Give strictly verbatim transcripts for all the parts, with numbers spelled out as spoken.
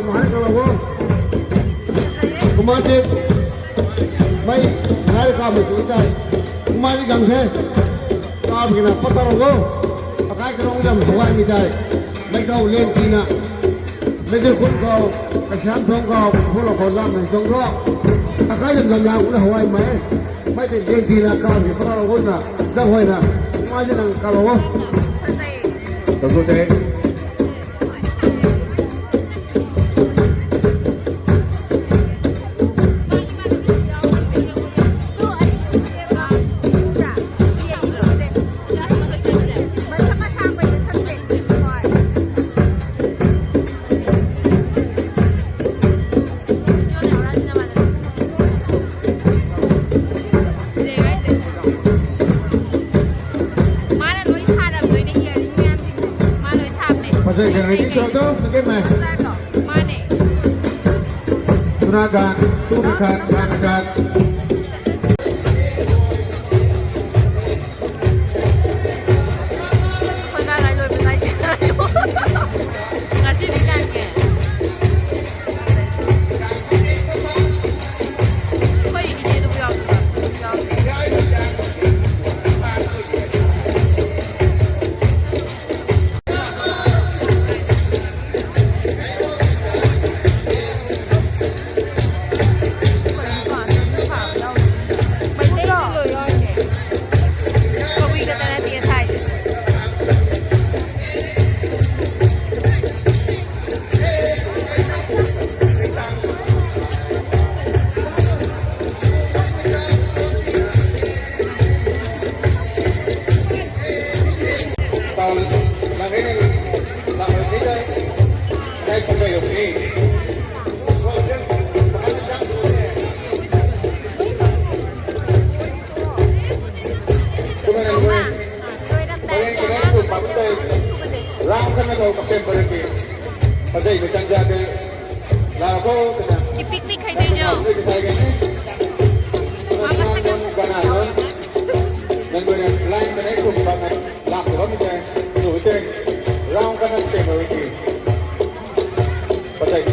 ꯃꯍꯥꯏ ꯀꯧꯔꯕꯣ? ꯀꯨꯃꯥꯔꯁꯦ ꯃꯩ ꯉꯥꯏ ꯀꯥꯝꯃꯩ ꯇꯨꯏ ꯇꯥꯏ꯫ ꯀꯨꯃꯥꯔꯁꯤ ꯒꯪꯁꯦ ꯀꯥꯕꯒꯤꯅ ꯄꯠꯇꯧꯔꯕꯣ? ꯑꯀꯥꯏ ꯀꯔꯣꯡ ꯌꯥꯝ ꯍꯋꯥꯏ ꯃꯤꯗꯥꯏ꯫ ꯃꯩꯀꯥꯎ ꯂꯦꯟ ꯀꯤꯅ ꯃꯩꯁꯨ ꯈꯨꯠ ꯀꯥꯎ ꯀꯩꯁꯥꯝ ꯊꯣꯡ ꯀꯥꯎ ꯈꯣꯠꯂꯣ ꯈꯣꯠ ꯂꯥꯝ ꯃꯩ ꯆꯣꯡꯗ꯭ꯔꯣ? ꯑꯀꯥꯏ ꯌꯥꯝ ꯌꯥꯝ ꯂꯥꯡꯕꯅ ꯍꯋꯥꯏ ꯃꯥꯏ꯫ ꯃꯩꯇꯩ ꯂꯦꯟ ꯀꯤꯅ ꯀꯥꯕꯒꯤ ꯄꯠꯇꯧꯔꯕꯣꯅ ꯖꯪ ꯍꯣꯏꯅ ꯀꯨꯃꯥꯔꯁꯤ ꯅꯪ ꯀꯥꯔꯕꯣ? ꯐꯖꯩ꯫ ꯇꯧꯊꯣꯛꯇꯦ꯫ ꯃꯥꯅ ꯂꯣꯏ ꯁꯥꯔꯝꯗꯣꯏꯅꯦ, earring ꯃꯌꯥꯝꯁꯤꯡꯗꯣ꯫ ꯃꯥ ꯂꯣꯏ ꯁꯥꯕꯅꯦ꯫ ꯐꯖꯩ, ꯀꯩꯅꯣ, ꯀꯩꯀꯩ ꯏꯆꯦ ꯆꯣꯏꯇꯣ, ꯀꯩꯀꯩ ꯃꯥꯏ? ꯐꯖꯗ꯭ꯔꯣ? ꯃꯥꯅꯦ꯫ ꯇꯨꯅꯥꯒꯥꯟ, ꯇꯨꯅꯥꯒꯥꯟ, ꯇꯨꯅꯥꯒꯥꯟ꯫ ꯑꯩꯈꯣꯏ ꯂꯥꯏ ꯂꯥꯏ ꯂꯣꯏꯕ ꯅꯥꯏꯗꯦ꯫ ꯉꯁꯤꯗꯤ ꯀꯥꯏꯒꯦ? ꯑꯩꯈꯣꯏ ꯏꯅꯦ ꯑꯗꯨꯕꯨ ꯌꯥꯎꯗꯕ? ꯌꯥꯎꯗꯦ꯫ ꯃꯩꯇꯩꯒꯤꯗꯤ ꯂꯣꯏ ꯌꯥꯎꯔꯤꯅꯦ꯫ ꯀꯕꯨꯏ ꯈꯛꯇ ꯅꯠꯇꯦ ꯁꯥꯏꯁꯦ꯫ ꯏꯄꯤꯛ ꯄꯤꯛꯈꯩꯗꯩꯅꯣ꯫ ꯃꯥ ꯃꯁꯛ ꯌꯥꯝ ꯐꯖꯩ꯫ ꯅꯪ ꯑꯣꯏꯅ ꯂꯥꯏꯟ ꯀꯅꯦꯛ ꯀꯨꯝꯕ ꯂꯥꯛꯄ ꯉꯝꯗꯦ꯫ ꯅꯨꯃꯤꯠꯇꯦ ꯔꯥꯎꯟ ꯀꯅꯦꯛ ꯁꯦꯝꯕ ꯑꯣꯏꯗꯤ꯫ ꯄꯣꯠꯆꯩ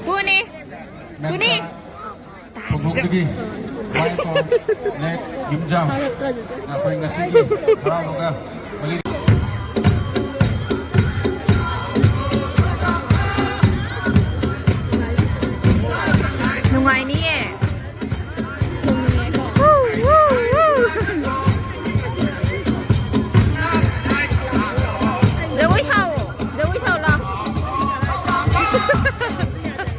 ꯄꯨꯅꯤ꯫ ꯄꯨꯅꯤ꯫ ꯊꯧꯗꯣꯛꯇꯒꯤ ꯋꯥꯏ ꯑꯦꯐ ꯑꯥꯔ ꯅꯦꯛ ꯌꯨꯝꯖꯥꯝ ꯑꯩꯈꯣꯏ ꯉꯁꯤꯒꯤ ꯍꯔꯥꯎꯕꯒ ꯃꯔꯤ ꯅꯨꯡꯉꯥꯏꯅꯤꯌꯦ꯫ ꯖꯒꯣꯏ ꯁꯥꯎ, ꯖꯒꯣꯏ ꯁꯥꯎ ꯂꯥꯎ꯫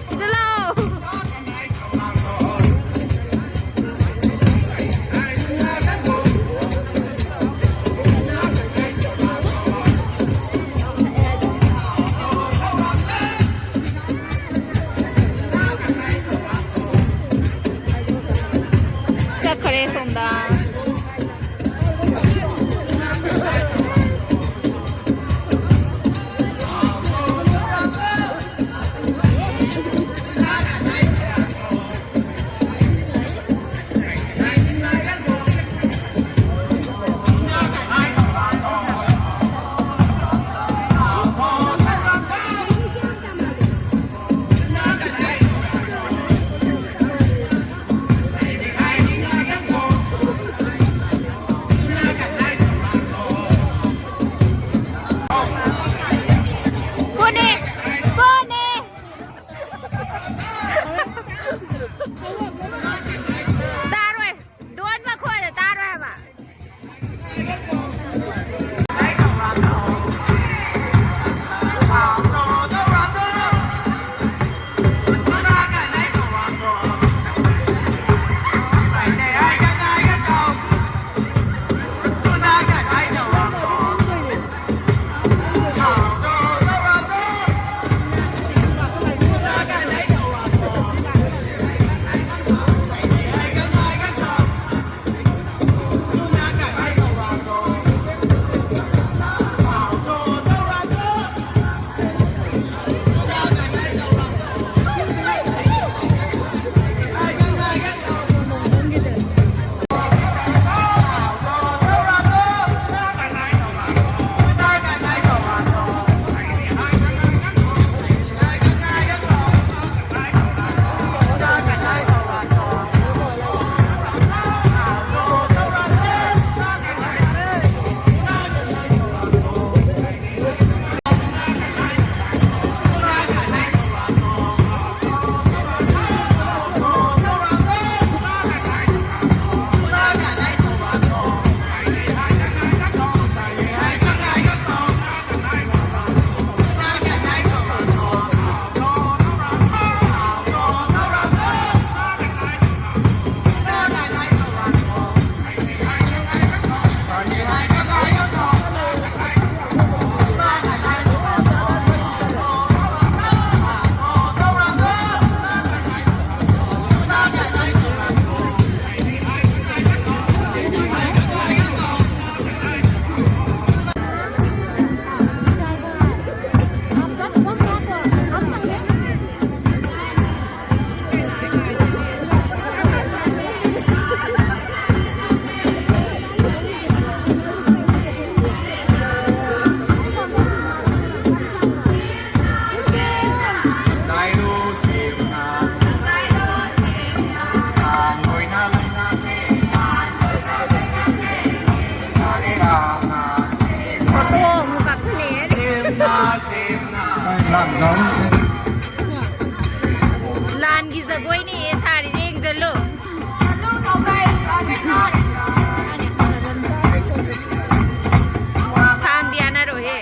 ꯁꯤꯗ ꯂꯥꯎ꯫ ꯆꯠꯈ꯭ꯔꯦ ꯁꯣꯝꯗ꯫ ꯖꯒꯣꯏꯅꯦꯌꯦ ꯁꯥꯔꯤꯁꯦ, ꯌꯦꯡꯖꯜꯂꯨ꯫ ꯊꯥꯡꯗꯤ ꯌꯥꯅꯔꯣꯏꯍꯦ꯫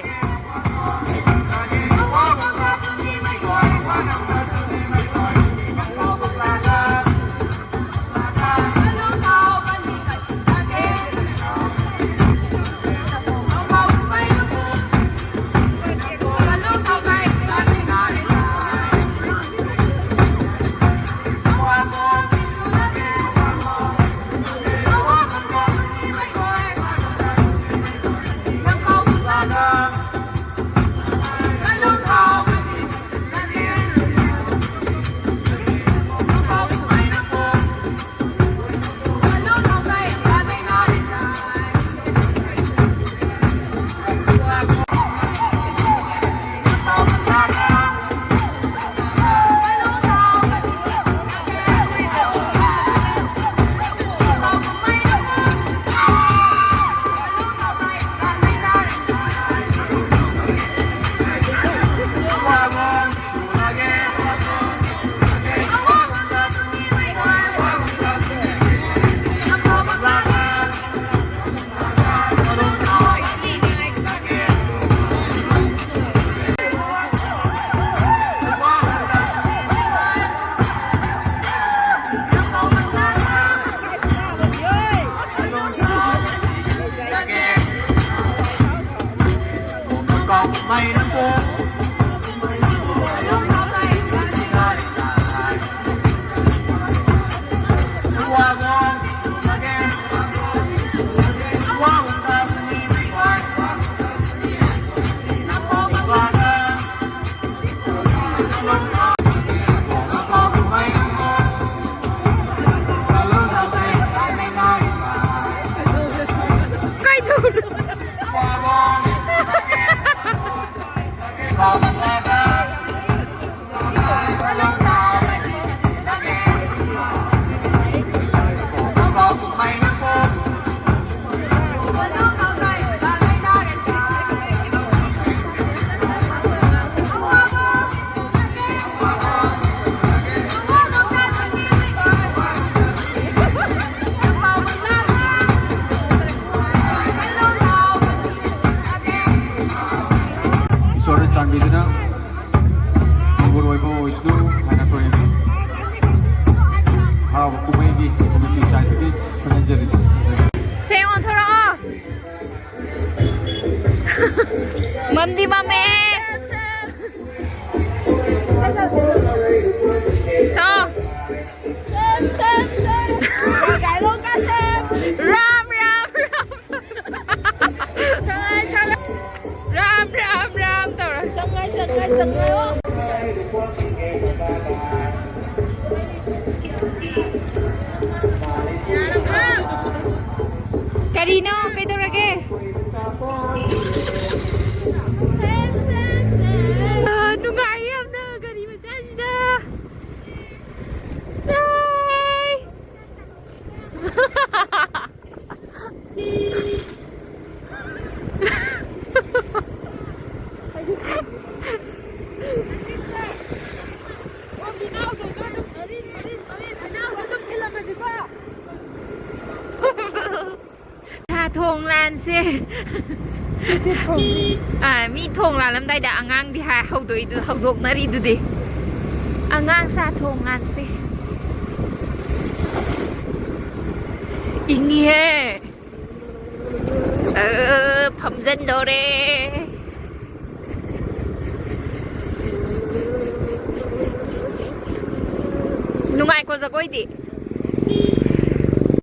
ꯑꯗꯨ ꯍꯥꯏꯅ ꯑꯩꯈꯣꯏ ꯍꯔꯥꯎꯕ ꯀꯨꯝꯍꯩꯒꯤ ꯀꯃꯤꯇꯤ ꯁꯥꯏꯠꯇꯒꯤ ꯈꯪꯍꯟꯖꯔꯤ꯫ ꯁꯦ, ꯑꯣꯟꯊꯣꯔꯛꯑꯣ꯫ ꯃꯝꯗꯤ ꯃꯝꯃꯦ꯫ ꯁꯣ꯫ ꯔꯥꯝ, ꯔꯥꯝ, ꯔꯥꯝ꯫ ꯁꯉꯥꯏ, ꯁꯉꯥꯏ꯫ ꯔꯥꯝ, ꯔꯥꯝ, ꯔꯥꯝ ꯇꯧꯔ꯫ ꯁꯉꯥꯏ, ꯁꯉꯥꯏ, ꯁꯉꯥꯏ꯫ ꯀꯔꯤꯅꯣ? ꯀꯩꯗꯧꯔꯒꯦ? ꯑꯥ, ꯅꯨꯡꯉꯥꯏꯌꯦ ꯌꯥꯝꯅ ꯒꯥꯔꯤ ꯃꯆꯥꯁꯤꯗ꯫ ꯌꯥꯏ! ꯁꯥ ꯊꯣꯡ ꯂꯥꯟꯁꯦ꯫ ꯑꯥ, ꯃꯤ ꯊꯣꯡ ꯂꯥꯜꯂꯝꯗꯥꯏꯗ ꯑꯉꯥꯡꯗꯤ ꯍꯥꯏ ꯍꯧꯗꯣꯛꯏꯗꯨ, ꯍꯧꯗꯣꯛꯅꯔꯤꯗꯨꯗꯤ꯫ ꯑꯉꯥꯡ ꯁꯥ ꯊꯣꯡ ꯂꯥꯟꯁꯦ꯫ ꯏꯪꯉꯤꯍꯦ꯫ ꯑ, ꯐꯝꯖꯟꯗꯧꯔꯦ꯫ ꯅꯨꯡꯉꯥꯏꯀꯣ ꯖꯒꯣꯏꯗꯤ?